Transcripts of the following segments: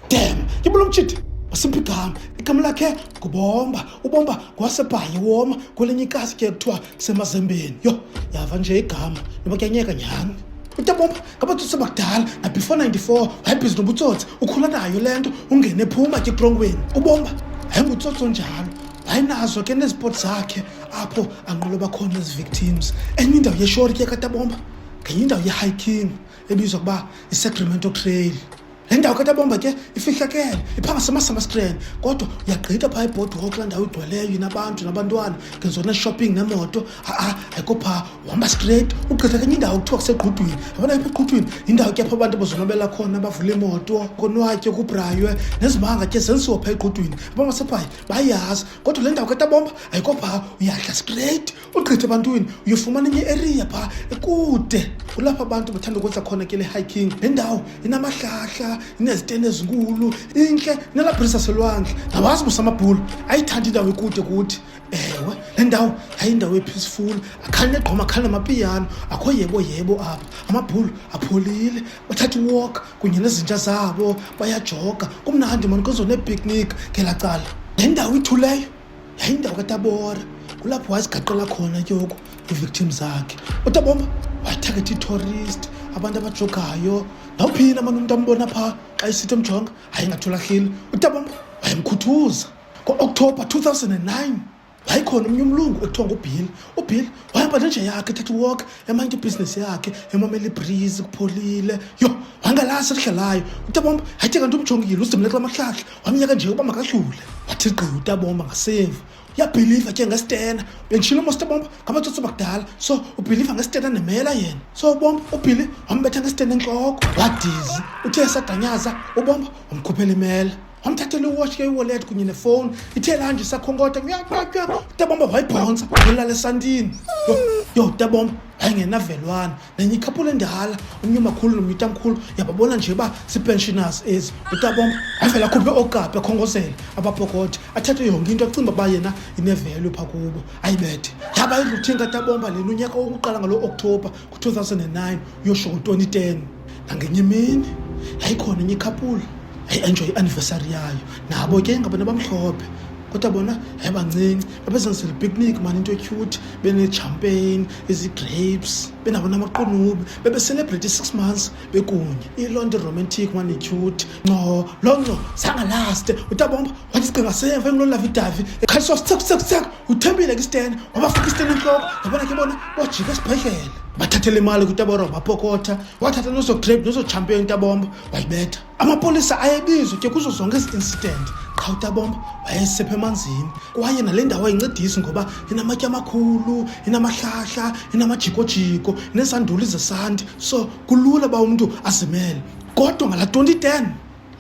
Damn, yebo lo mtshiti wasimpa igama. Igama lakhe ngubomba. Ubomba ngwasebhayi woma kwelinye ikasi ke kuthiwa kusemazembeni. Yho, yava nje igama noba kuyanyeka nyhani. Utabomba ngabatsotsi bakudala na-before 94 wayebhizi nobutsotsi, ukhula nayo le nto, ungene ephuma ke etrongweni. Ubomba wayengutsotsi onjalo, wayenazo ke nezipoti zakhe apho anqoloba khona ezi victims. Enye indawo yeshori ke katabomba ngenye indawo ye-hiking ebizwa ukuba yiSacramento Trail. Le ndawo katabomba ke ifihlakele, ipha ngaseMasamastrand, kodwa uyagqitha phaa eboardwalk, laa ndawo igcweleyo inabantu nabantwana ngenzona shopping nemoto. Ha-a, ayikho phaa, uhamba straight ugqitha kenye indawo kuthiwa kusegqudwini. Yabona apha egqudwini yindawo ke apho abantu bazonwabela khona, bavula imoto, konwatywe, kubraywe, nezimanga ke zenziwa phaa egqudwini. Abangasebhayi bayayazi, kodwa le ndawo katabomba ayikho phaa. Uyadla straight ugqithe ebantwini, uyofumana enye area phaa ekude, kulapho abantu bathanda ukwenza khona ke le hiking. Le ndawo inamahlahla, inezitena ezinkulu, intle, inalaa selwandle. Nawazi busamabhulu ayithanda indawo ekude kuthi. Ewe, le ndawo yayindawo epeaceful, akhali negqoma, akhali namapiyano, akho yebo yebo apha. Amabhulu apholile, bathatha iwalk kunye nezinja zabo, bayajoga, kumnandi mani, kwenziwa neepicnic ngelaa cala. Le ndawo ithuleyo yayindawo katabora, kulapho wazigaqela khona ke ngoku ii-victim zakhe. Utabomba wayetargetha ii-tourist, abantu abajogayo, nawuphina mani umntu ambona phaa xa esithi emjonga, hayi ngathi ulahlile, utabomba wayemkhuthuza. Ngo-Okthobha 2009 wayekhona omnye umlungu ekuthiwa nguBill. UBill wahamba nenje yakhe, ethatha iwalk, emantya ibhizinesi yakhe, emamela ibreeze, kupholile. Yho, wangalasi elidlalayo. Utabomba wayithi kanti umjongile, uzimele kula mahlahla, wamyeka nje uba makadlule. Wathi gqi utabomba ngasemva. Uyabhiliva ke ngesitena, benditshilo mos utabomba ngabatsotsi bakudala, so ubhiliva ngesitena nemela yena. So ubomba uBilly wambetha ngesitena entloko, wadizi. Uthe esadanyaza ubomba wamkhuphela imela, wamthathela iwatch ke, iwallet kunye nefowuni. Ithe laa nje isakhonkotha kuyatywa, utabomba wayibhontsa, welala esantini. Yho yho, utabomba wayengenavelwana nenye ikhapula endala, omnye umakhulu nomnye utamkhulu, yababona nje uba zii-pensioners ezi. Utabomba wavela akhuphe okapi, akhongozele abapokothi, athathe yonke into acinga uba yena inevalue phaa kubo, ayibethe. Yaba iroutine katabomba lena unyaka wokuqala ngaloo Okthobha ku-2009 uyosho ngo-2010. Nangenye imini yayikhona enye ikhapula yayi-enjoy i-anniversary yayo, nabo ke ngabantu abamhlophe, kodwa bona yayibancinci. Babezenzela ipicnic mani, into etyhuthi, benechampagne, izi-grapes, benabo namaqunube, bebecelebrate i-6 months bekunye. Iloo nto romantic mani, ityhuthi nco loo nco zangalaste. Utabomba wathi sicinga semva enguloo lavidavi, ekhaliswa sitsek sitsek sitsek, uthembile ke isitene, wabafaka isitene entloko. Yabona ke bona bojika esibhedlele, bathathela imali kutabora, wabapokotha, wathatha nozo grape nozo champagne. Utabomba wayibetha. Amapolisa ayebizwa ke kuzo zonke ezi incident, qha utabomba wayesepha emanzini. Kwaye nale ndawo ayincedisi ngoba inamatye amakhulu, inamahlahla, inamajikojiko, inezanduli zesanti, so kulula uba umntu azimele. Kodwa ngala 2010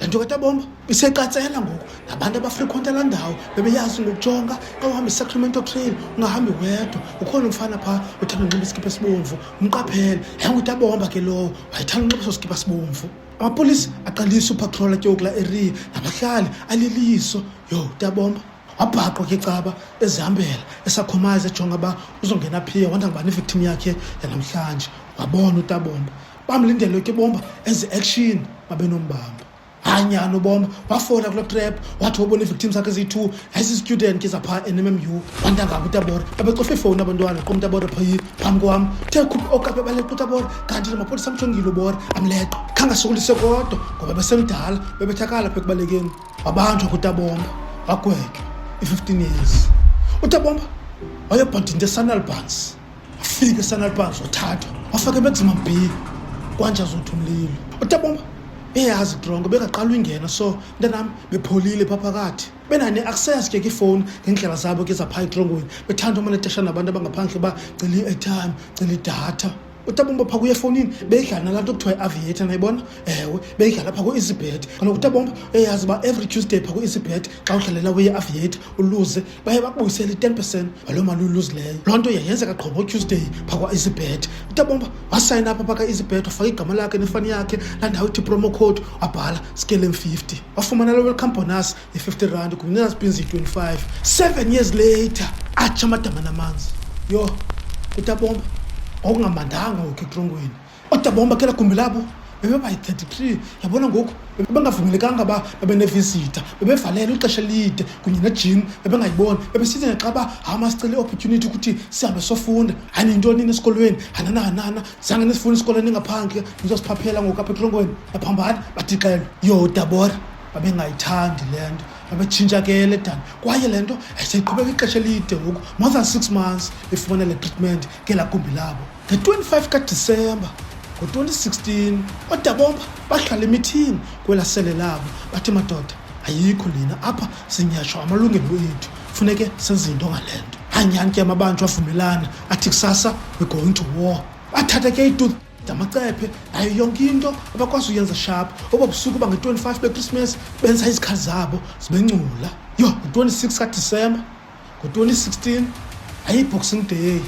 le nto katabomba iseqatsela ngoku, nabantu abafrequenta laa ndawo bebeyazi ngokujonga. Xa uhamba iSacramento Trail ungahambi wedwa, ukhona umfana phaa uthanda unxiba isikipha esibomvu, umqaphele, yayingutabomba ke lowo, wayethanda unxiba eso sikipa sibomvu. Amapolisa aqalisa upatrola ke kulaa area, nabahlali aliliso. Yho, utabomba wabhaqwa ke caba ezihambela, esakhomaza, ejonga uba uzongena phi, wanda ngubani ivictim yakhe yanamhlanje. Wabona utabomba, bamlindele ke bomba ezi-action, babenombamba. Hayi nyhani, ubomba wafona kuloo trap, wathi wobona ii-victims zakhe eziyi-two, yayizistudent ke zaphaa NMMU. Wantangabo utabora babecofa iifowuni abantwana, qo umtabora phayi phambi kwam, the khupha okape, baleqa utabora, kanti namapolisa amjongile ubora, amleqa. Khange asokolise kodwa ngoba besemdala, bebethakala pha ekubalekeni. Wabanjwa kutabomba, wagwetywa i-15 years. Utabomba wayebhada into eSan Albans, wafika eSan Albans, wathathwa, wafaka emaximum B kwanja zotha umlilo. Utabomba beyazi trongo bengaqala uyingena, so mntanam bepholile phaa phakathi, benayo ne-access ke kwiifowuni ngeendlela zabo ke zaphaa etrongweni, bethanda umane tesha nabantu abangaphandle uba cela i-airtime, cela idatha. Utabomba phaa kuye efowunini beyidlala nalaa nto kuthiwa i-aviator, nayibona? Ewe, beyidlala phaa ku-Easybet. Kaloku utabomba eyazi uba every Tuesday phaa ku-Easybet xa udlalela kuye-aviator uluze, baye bakubuyisele i-10% waloo mali uyuluzileyo. Loo nto yayenzeka qho ngoTuesday phaa kwa-Easybet. Utabomba wasayina apha phaa ka-Easybet, wafaka igama lakhe nefani yakhe, laa ndawo ithi promo code, wabhala skelem 50, wafumana loo welcome bonus yi-50 rand kunye nezipinzi yi-25. 7 years later atsha amadama namanzi. Yho, utabomba kwakungamandanga ngoku etrongweni. Otabomba ke laa gumbi labo Bebebayi-33, yabona ngoku bebengavumelekanga uba babe nevisita, bebevalelwe ixesha elide kunye nejim bebengayiboni. Bebesithi naxa uba hama sicele i-opportunity ukuthi sihambe sofunda, hayi nintoni nini esikolweni, hanana hanana zange nisifune esikolweni ngaphandle, nizosiphaphela ngoku apha etrongweni, naphambana badixelwe. Yho dabora, babengayithandi le nto, babetshintsha ke le dani. Kwaye le nto ayiseyiqhubeka ixesha elide ngoku, more than 6 months befumana le treatment ngelaa gumbi labo. Nge-25 kaDisemba ngo-2016 oodabomba bahlala emithini kwelaa sele labo, bathi madoda ayikho lena apha, sinyhashwa amalungelo ethu, funeke senze into ngale nto. Hanyani ke amabanjwa avumelana, athi kusasa we're going to war. Bathatha ke iitooth, amacephe, nayo yonke into abakwazi uyenza sharp. Obo busuku bange-25 beChristmas benza izikhali zabo zibencula. Yho, ngo-26 kaDisemba ngo-2016 ayiyi-Boxing Day,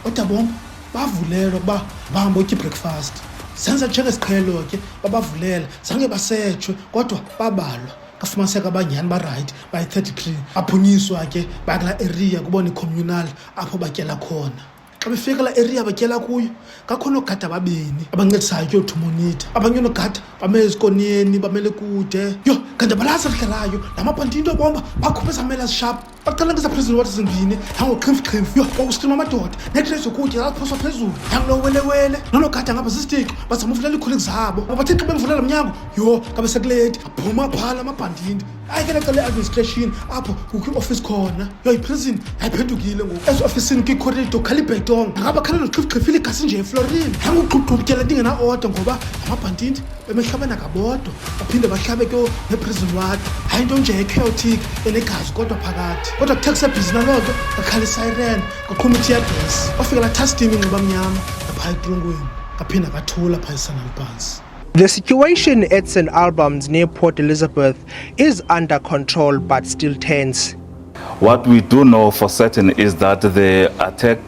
oodabomba bavulelwa ukuba bahambe utya ibreakfast. Senza njengesiqhelo ke, babavulela, zange basetshwe, kodwa babalwa, kafumaniseka abanyhani barayithi, bayi-33. Baphunyiswa ke baya kulaa area kubona i-communal apho batyela khona. Xa befika laa area batyela kuyo, ngakho noogada ababini abancedisayo kuyothi umonitha, abanye oonogada bame ezikoneni, bamele kude. Yho, kanti abalazi elihlalayo la mabhantinto bomba, bakhuphe ezamela zisharp, baqala ngeza prison ward zimbini, yangoxhimfuxhimfu. Yho, kwakuscreama amadoda, neetreyi zokutya zaziphoswa phezulu, yangulowelewele nonogada ngapha zizitixo bazama uvulela iicolleague zabo. Bathe xa bemvulela mnyango, yho, ngabe sekulate, aphuma phala amabhandindi. Hayi ke, lecala i-administration apho kukho iofisi khona. Yho, iprison yayiphendukile ngoku. Eziofisini kwicorridor khala ibhetong, ngaba khala noxhifxhifile igasi nje eflorini, yanguqhuqhutyela nto ingena-order, ngoba amabhantindi bemehlabana ngabodwa, baphinde bahlabe ke ne-prison ward. Hayi, into nje echaotic enegazi kodwa phakathi. Kodwa kuthe kusebhizi naloo nto, kakhala isiren, kwaqhuma itear gas, wafika laa tastim inxiba mnyama naphaa etrongweni, kaphinda kathula phaa eSt Albans. The situation at St. Albans near Port Elizabeth is under control but still tense. What we do know for certain is that the attack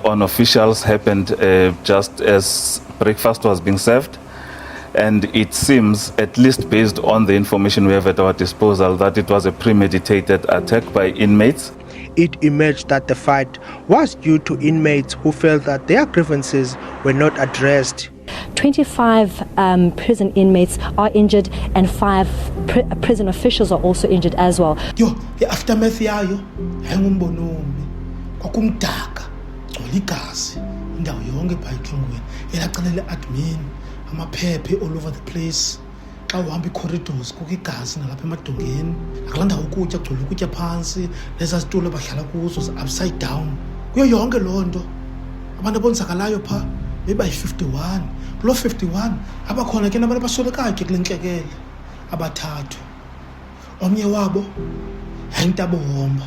on officials happened just as breakfast was being served. And it seems, at least based on the information we have at our disposal, that it was a premeditated attack by inmates. It emerged that the fight was due to inmates who felt that their grievances were not addressed. 25 prison inmates are injured and 5 prison officials are also injured as well. Yho, i-aftermath yayo yayingumbono ombi, kwakumdaka, gcwele igazi indawo yonke phaa etrongweni, elaa cala le-admin, amaphephe all over the place. Xa uhamba ii-corridors kukho igazi nalapha emadongeni, nakulaa ndawo ukutya kugcwele ukutya phantsi, nezaa zitulo bahlala kuzo zi-upside down. Kuyo yonke loo nto abantu abonzakalayo phaa bebayi-51. Kuloo 51 abakhona ke nabantu abaswelekayo ke kule ntlekele, abathathu. Omnye wabo yayintabohomba.